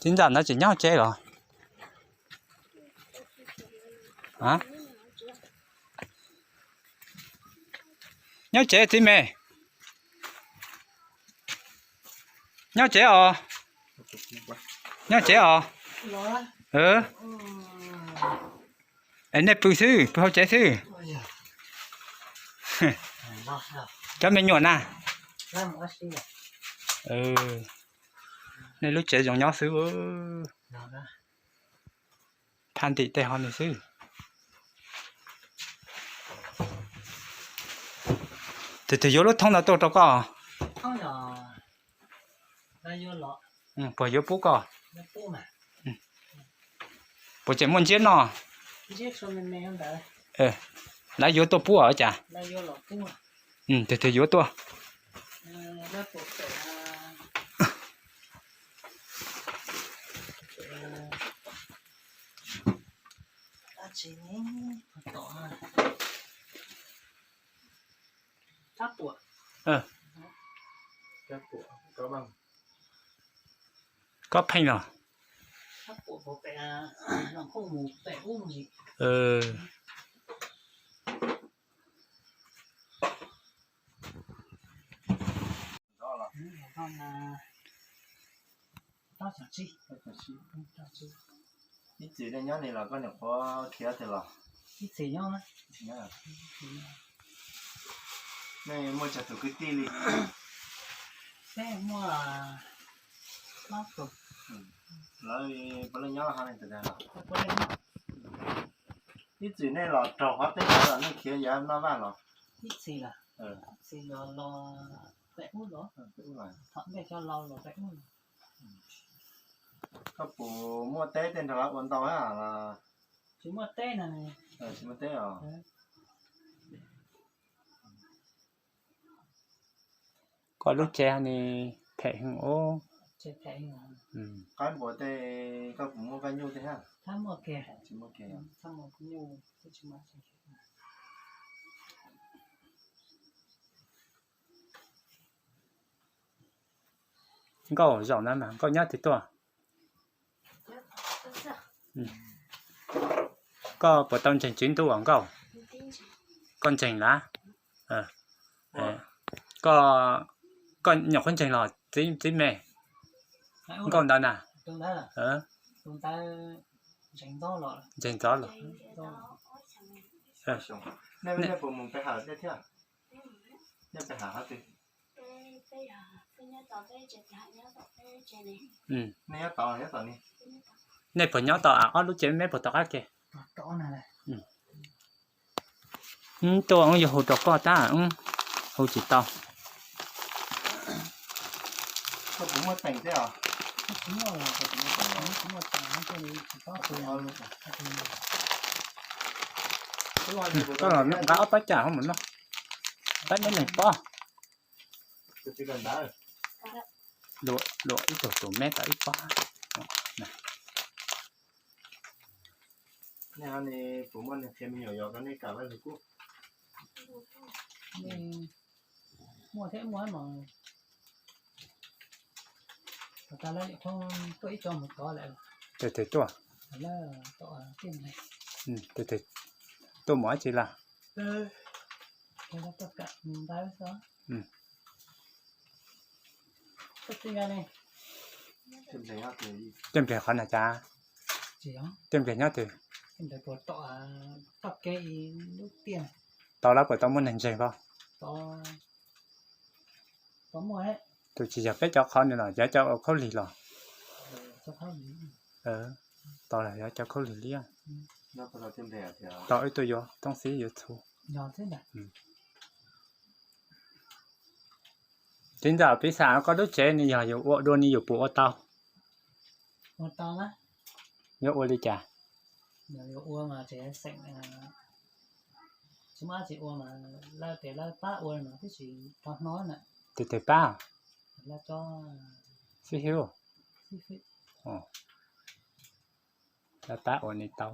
Txiv ntxawm ntawd tseem nyob tsev los? Nyob tsev txiv me. Nyob tsev os. Nyob tsev os. Es nej pw xwb, pw hauv tsev xwb. Cov me nyuam na. Nej lub tsev zoo nyob xwb. Phaj ntim tej ho nws xwb. Tus twg yuav lub thoob ntawd tuaj rau koj? Puas yuav pub koj? Puas tseem muaj ntsiab noj? Lawv yuav tuaj pub os cas? Tus twg yuav tuaj? Kob pheej los? Ib txwm nej nyob li los koj nyuam qhuav khiav tiag los? Nej muaj tsawg tus kwv tij li? Lawv puav leej nyob hauv li ntawd los? Ib txwm nej los raug qhov teb chaws los nej khiav yav noj vaj los? Koj puas muaj teb tej nrog lawv ua ntau los? Tsis muaj teb os. Koj lub tsev ni phem heev os. Qaib npua tej koj puas muaj koj nyuj tej thiab? Tsis muaj kiag. Nkauj zaum na mas nkauj nyob twg tuaj? Koj puas tau ntseeg tswv ntuj os nkauj? Koj ntseeg lawm? Koj nyuam qhuav ntseeg los txiv me? Nkauj ntawd na. Ntseeg ntxov los? Nej puas nyob tau ob lub tsev me puas tom qab ke? Tuaj yuav hu rau koj tab, hu tsis tau. Koj los nqa ob pab cam ho mus noj, pab neb neeg pob. Luam ib tug tus me tau ib pob. Nej ho ne, puas muaj neeg qhia me nyuam yos rau nej kam vaj lug kub? Muaj thiab muaj mas, tas lawv nim qhuav tuaj ib co mus tod lawm. Tus twg tuaj? Tus twg tuaj mus dab tsi lawm? Tej npliag qhov na cas? Tej npliag nyob twg? Tau lawv puas tau muaj neeg ntseeg los? Tus tsis yog peb cov qhov no los yog cov ua khaub lig los? Tau los yog cov khaub lig liab. Tau ib tug yuav toob xib yuav txhu. Txiv ntxawm, piv xam koj lub tsev ne yog yus ua dua ne yus puas ua tau? Yuav ua li cas? Tus twg pab? Xib hwb. Lawv pab ua ne tau.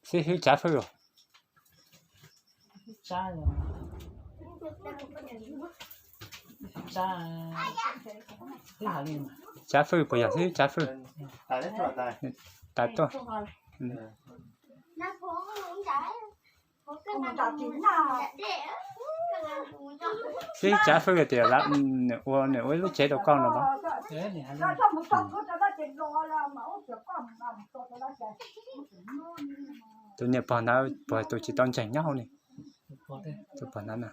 Xib hwb Tsav Fwj. Tsab fwj puas yog xib tsab fwj? Tas tuaj. Xib tsab fwj tias nws ua ib lub tsev rau koj no los? Tus niam pog ntawd puas tus tsis tau ntseeg nyob hauv ni? Tus pog ntawd na,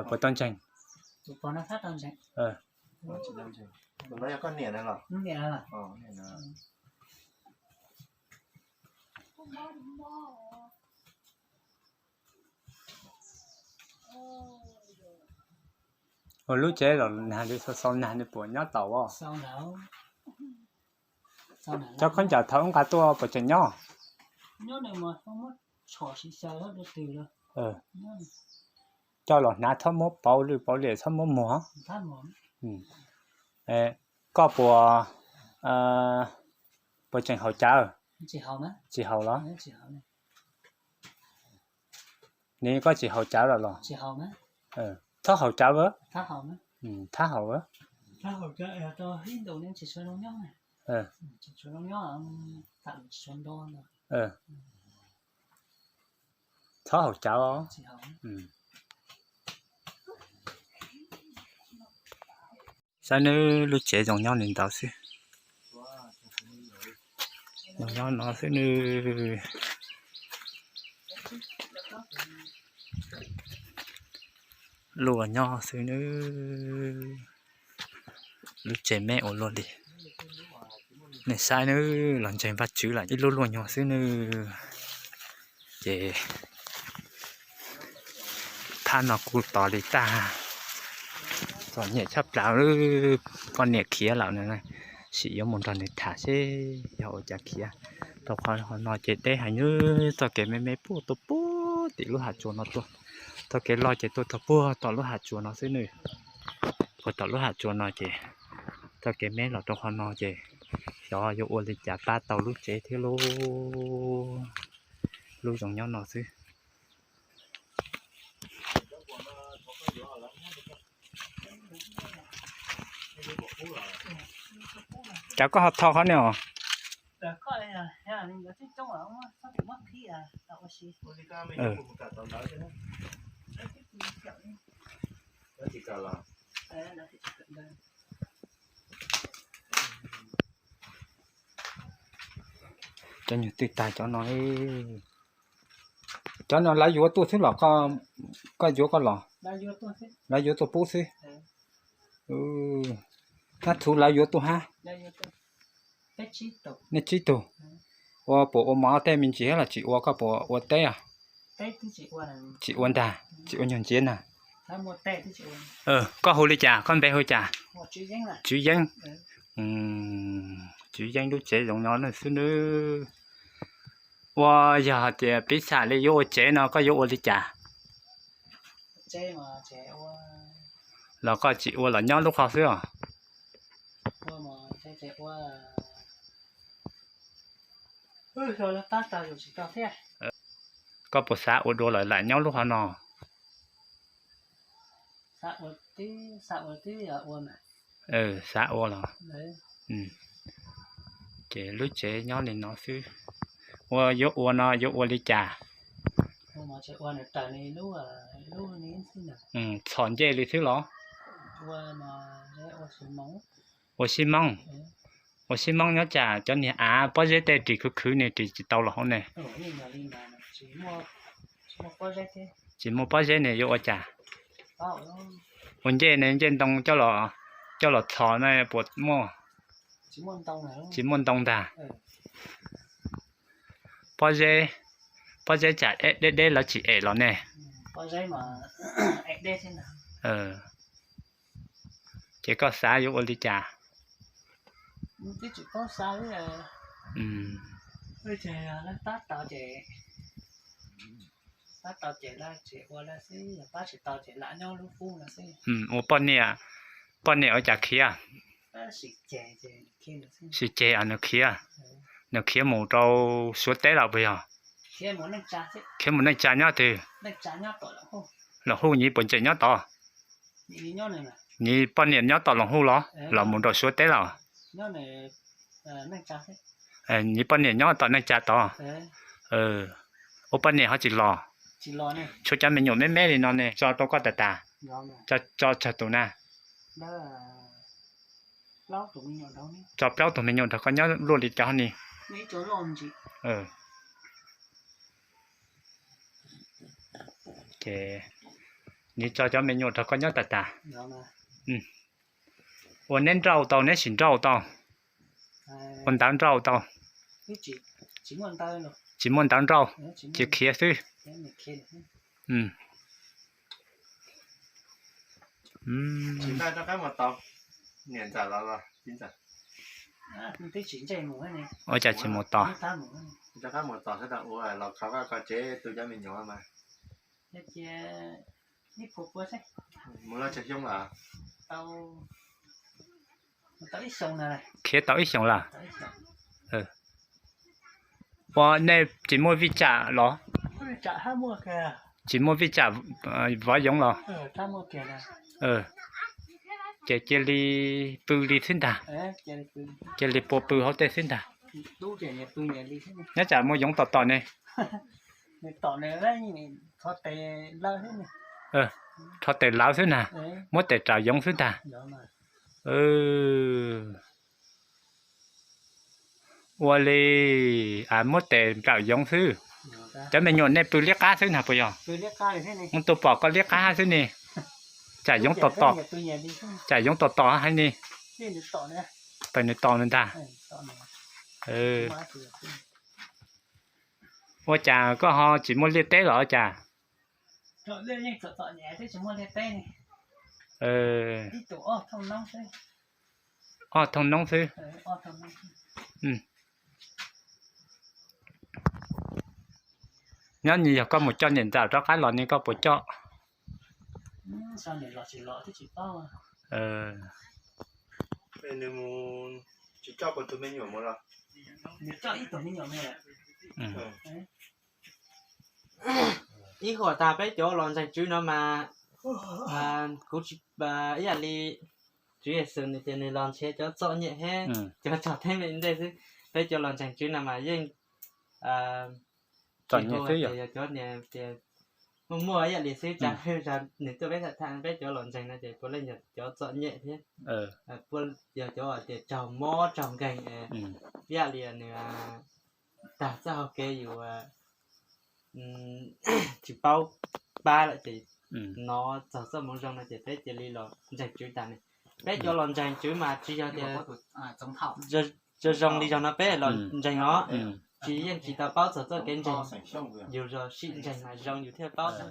puas tau ntseeg? Ua lub tsev los nag li xau xau nag nws puas nyob tau os? Cov khaub ncaws thaum ub nqa tuaj puas tseem nyob? Coj los hnav txhob muab pauv lwj pauv liam txhob muab muag. Koj puas, puas tseem haus cawv? Tsis haus los? Nws koj tsis haus cawv los los? Txhob haus cawv. Thab haus. Txhob haus cawv. Saib nawb, lub tsev zoo nyob li ntawd xwb. Zoo nyob no xwb nawb. Luaj nyob xwb nawb. Lub tsev me ua luaj li. Nej saib nawb, los ntseeg Vajtswv lawm ib lub luaj nyob xwb nawb. Ces phab no kuj tos li tag, txom nyem tshaj plaws. Poj niam khiav lawm na, sim yuav mus nrog nws tham seb yog ua cas khiav. Rau qhov no ces deb heev, txoj kev me me puag tuaj puag tim lub hav tsuas no tuaj. Txoj kev loj ces tuaj txog puag tom lub hav tsuas no xwb nawb. Puag tom lub hav tsuas no ces txoj kev me los rau qhov no ces xyov yuav ua li cas pab tau lub tsev thiab lauj. Lub zoo nyob no xwb. Cas koj ho tho qhov no os? Cov nyuag twj tag cov no. Cov no lawv yuav tuaj xwb los koj yuav koj los? Lawv yuav tuaj pub xwb. Hab txhuv lawv yuav tuaj hab? Nej tsib tug. Ua puas ua mov tej me ntsis los tsis ua, koj puas ua teb os? Tsis ua ntag, tsis ua nyuag ntxiav na. Koj hu li cas, koj npe hu cas? Tswv Yeeb. Tswv Yeeb lub tsev zoo no xwb nawb. Ua yog hais tias piv xam li yuav ua tsev no koj yuav ua li cas? Los koj tsis ua los nyob lub qhov xwb os? Koj puas xav ua dua lawm lam nyob lub qhov no? Xav ua los. Ces lub tsev nyob li no xwb. Ua yuav ua no yuav ua li cas? Txhom ncej li xwb los? Ua xib moob. Ua xib moob nyob tsam cov niag av pob zeb tej ris khwv khwv ne ris tsis tau los hauv ne. Tsis muaj pob zeb ne yuav ua cas? Ua ncej ne, ncej ntoo coj los txhom ne puas muaj? Tsis muaj ntoo ntag. Pob zeb, pob zeb tsam deb deb lawv tsis em los ne. Ces koj xav yuav ua li cas? Ua poj niam, poj niam ua cas khiav? Sim ceg nws khiav, nws khiav mus rau Suav teb lawm puas yog? Khiav mus neej tsa nyob twg? Loos Huj, nyiv puas ntses nyob tod? Nyiv poj niam nyob tom Loos Huj los los mus nram Suav teb los? Nyiv poj niam nyob tom neej tsa tod. Ua poj niam ho tsis los? Tshuav cov me nyuam me me li no ne tso rau koj tas tas? Tso tsawg tus na? Tso plaub tug me nyuam nrog koj nyob luaj li cov ni. Ces nws tso cov me nyuam nrog koj nyob tas tas. Ua neb nrauj tau, neb sim nrauj tau? Ua ntawv nrauj tau? Tsis muaj ntawv nrauj, ces khiav xwb. Ua cas tsis mus tos? Khiav tau ib xyoos lawm. Ua nej tsis muaj vij tsam los? Tsis muaj vij tsam vov yoov los? Ces cia li pw li xwb ntag. Cia li pua pw hauv tej xwb ntag. Nyob tsam muaj yoov tom tom ne. Rho tes lawv xwb na, muab tes raws yoov xwb ntag. Ua li, muab tes nplawm yoov xwb. Cov me nyuam nej pw liab qab xwb na puas yog? Muab tuaj pom koj liab qab xwb ne. Tsam yoov tom tom, tsam yoov tom tom hais ne. Pab nws tos nws ntag. Ua cas koj ho tsis muaj liaj teb los ua cas? Ob thooj noob xwb. Nyob ni yog koj mus coj niam ntxawm rov qab los ne koj puas coj? Ib huam tas peb cov los ntseeg Tswv no mas kuv ib yam li Tswv Yexus nws tias nws los nrhiav cov txom nyem thiab cov raug teeb meem ntej xwb. Peb cov los ntseeg Tswv no mas yeej tsis hais tias yog cov niag tias muaj muaj ib yam li xwb, tsa hwj zag nws tuaj peb tham tham, peb cov los ntseeg no ces puav leej yog cov txom nyem thiab, puav yog cov tias raug mob raug nkeeg, ib yam li nws tag txoj hau kev yus tsis paub pab lawm ces hnov txog txoj moo zoo no ces peb cia li los ntseeg Tswv tas ne. Peb cov los ntseeg Tswv mas tsis yog tias zoo zoo li zog no peb los ntseeg os, tsis yeej tsis tau paub txog txoj kev ntseeg, yus zog sim ntseeg mas zoo yus thiaj paub txog.